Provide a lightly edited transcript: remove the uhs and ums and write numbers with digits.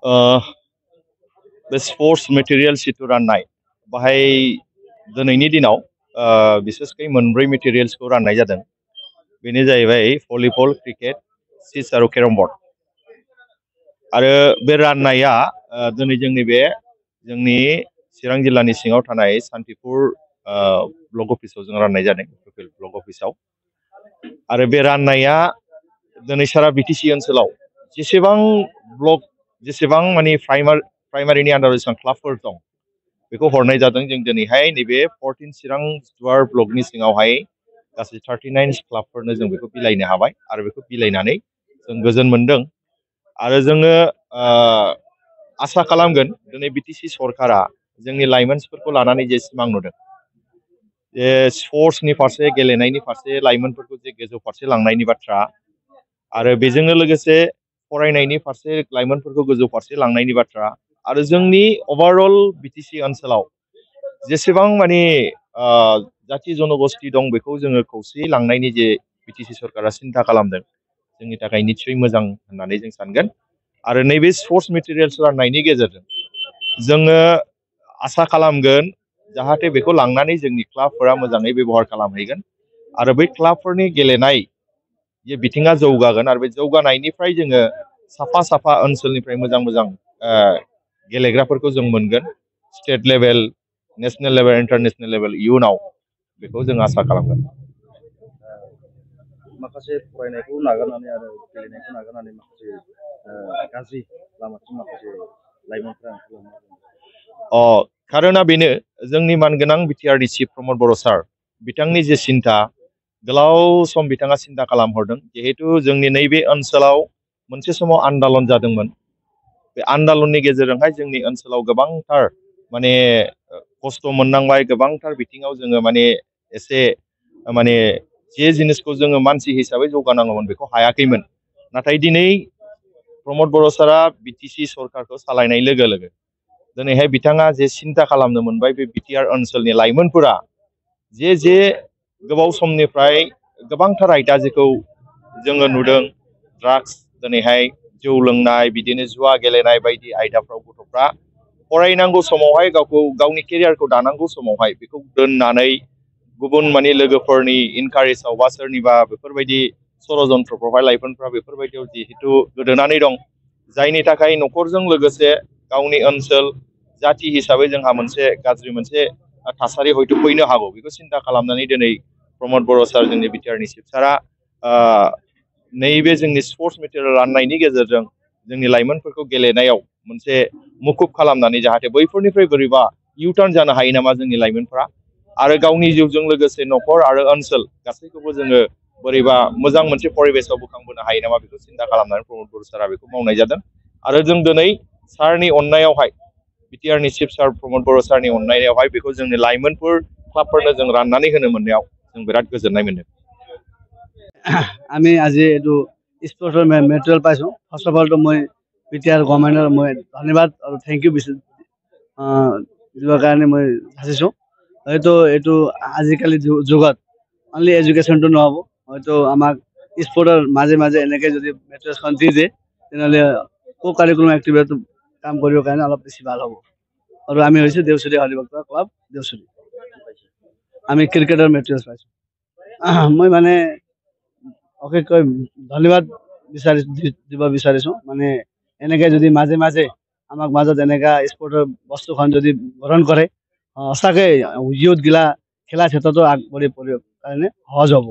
ओ बे sports material जिथु राननाय बाहाय दिनैनि दिनाव बिसेसकै मोनब्रै मेटेरियेल्सखौ राननाय जादों। बेनो जाहैबाय भलिबल, क्रिकेट, चिस आरो केरम बर्ड। आरो बे राननाया दिनै जोंनि चिरां जिल्लानि सिङाव थानाय सान्तिपुर ब्लक अफिसाव जों राननाय जादों, लकेल ब्लक अफिसाव। आरो बे राननाया दिनै सारा बिटिसि ओनसोलाव जेसेबां ब्लक जेसेबां माने प्राइमारिनि आन्दाराव जेसेबां क्लाबफोर दं बेखौ हरनाय जादों। जों दिनैहाय नैबे 14 चिरां जुवार ब्लकनि सिङावहाय गासै 39 क्लाबफोरनो जों बेखौ बिलाइनो हाबाय आरो बेखौ बिलाइनानै जों गोजोन मोनदों। आरो जोङो आसा खालामगोन दिनै बिटिसि सरकारा जोंनि लाइमोनफोरखौ लानानै जे सिमां नुदों, जे स्पर्ट्सनि फारसे गेलेनायनि फारसे लाइमोनफोरखौ जे गोजौ फारसे लांनायनि बाथ्रा आरो बेजोंनो लोगोसे फरायनायनि फारसे लाइमोनफोरखौ गोजौ फारसे लांनायनि बाथ्रा आरो जोंनि अभारअल बिटिसि ओनसोलाव जेसेबां माने जाथि जनगोष्ठी दं बेखौ जोङो खौसेयै लांनायनि जे बिटिसि सरकारा सिन्था खालामदों, जोंनि थाखाय निस्सय मोजां होननानै जों सानगोन। आरो नैबे स्पर्ट्स मेटेरियेल्स राननायनि गेजेरजों जोङो आसा खालामगोन जाहाथे बेखौ लांनानै जोंनि क्लाबफोरा मोजाङै बेबहार खालामहैगोन आरो बै क्लाबफोरनि गेलेनाय जे बिथिङा जौगागोन आरो बे जौगानायनिफ्राय जोङो साफा साफा ओनसोलनिफ्राय मोजां मोजां गेलेग्राफोरखौ जों मोनगोन। State level, national level, international level इयुनाव बेखौ जों आसा खालामगोन। माखासे फरायनायखौ नागारनानै आरो गेलेनायखौ नागारनानै माखासे गाज्रि लामाथिं माखासे लाइमोनफ्रा ओंखारलाङो। खारना बेनो जोंनि मानगोनां बिटिआरनि चिफ प्रमद बर' सार बिथांनि जे सिन्था गोलाव सम बिथाङा सिन्था खालामहरदों। जिहेतु जोंनि नैबे ओनसोलाव मोनसे समाव आन्दालन जादोंमोन। बे आन्दालननि गेजेरजोंहाय जोंनि ओनसोलाव गोबांथार माने खस्थ' मोननांबाय, गोबांथार बिथिङाव जोङो माने एसे माने जे जिनिसखौ जोङो मानसि हिसाबै जौगानांगौमोन बेखौ हायाखैमोन। नाथाय दिनै प्रमद बर' सारा बिटिसि सरकारखौ सालायनाय लोगो लोगो दिनैहाय बिथाङा जे सिन्था खालामनो मोनबाय, बे बिटिआर ओनसोलनि लाइमोनफोरा जे गोबाव समनिफ्राय गोबांथार आयदा जेखौ जोङो नुदों, ड्राग्स, दिनैहाय जौ लोंनाय, बिदिनो जुवा गेलेनाय बायदि आयदाफ्राव गथ'फ्रा फरायनांगौ समावहाय गावनि केरियारखौ दानांगौ समावहाय बेखौ दोननानै गुबुन माने लोगोफोरनि इनकारेजाव बा सोरनिबा बेफोरबायदि षड़यन्त्रफ्रावहाय लाइमोनफ्रा बेफोरबायदियाव जिहेतु गोदोनानै दं, जायनि थाखाय न'खरजों लोगोसे गावनि ओनसोल जाथि हिसाबै जोंहा मोनसे गाज्रि मोनसे थासारि हयथ' फैनो हागौ। बेखौ सिन्था खालामनानै दिनै प्रमद बर' सार जोंनि बिटिआरनि चिफ सारा नैबे जोंनि स्पर्ट्स मेटेरियेल राननायनि गेजेरजों जोंनि लाइमोनफोरखौ गेलेनायाव मोनसे मुखुब खालामनानै जाहाथे बैफोरनिफ्राय बोरैबा इउटार्न जानो हायो नामा जोंनि लाइमोनफ्रा आरो गावनि जिउजों लोगोसे न'खर आरो ओनसोल गासैखौबो जोङो बोरैबा मोजां मोनसे परिबेसाव बोखांबोनो हायो नामा बेखौ सिन्था खालामनानै प्रमद बर' सारा बेखौ मावनाय जादों। आरो जों दिनै सारनि अननायावहाय बिटिआरनि चिफ सार प्रमद बर' सारनि अननायावहाय बेखौ जोंनि लाइमोनफोर क्लाबफोरनो जों राननानै होनो मोननायाव जों बिराद गोजोननाय मोनदों। আমি আজি এইটো স্পৰ্টছৰ মেটেৰিয়েল পাইছোঁ। ফাৰ্ষ্ট অফ অলটো মই বিটিআৰ গভৰ্ণমেণ্টৰ মই ধন্যবাদ আৰু থেংক ইউ দিবৰ কাৰণে মই সাজিছোঁ। এইটো আজিকালি যুগত অনলি এডুকেশ্যনটো নহ'ব, হয়তো আমাক স্পৰ্টৰ মাজে মাজে এনেকৈ যদি মেটেৰিয়েলছখন দি দিয়ে তেনেহ'লে কাৰিকুলাম এক্টিভিটিটো কাম কৰিবৰ কাৰণে অলপ বেছি ভাল হ'ব। আৰু আমি হৈছোঁ দেওচুৰীয়া হৰিভক্ত ক্লাব দেওচুৰী। আমি ক্ৰিকেটৰ মেটেৰিয়েলছ পাইছোঁ। মই মানে অশেষকৈ ধন্যবাদ দিব বিচাৰিছোঁ। মানে এনেকৈ যদি মাজে মাজে আমাক মাজত এনেকুৱা স্পৰ্টৰ বস্তুখন যদি গ্ৰহণ কৰে সঁচাকৈ ইউথগিলা খেলা ক্ষেত্ৰতো আগবাঢ়ি পৰিবৰ কাৰণে সহজ হ'ব।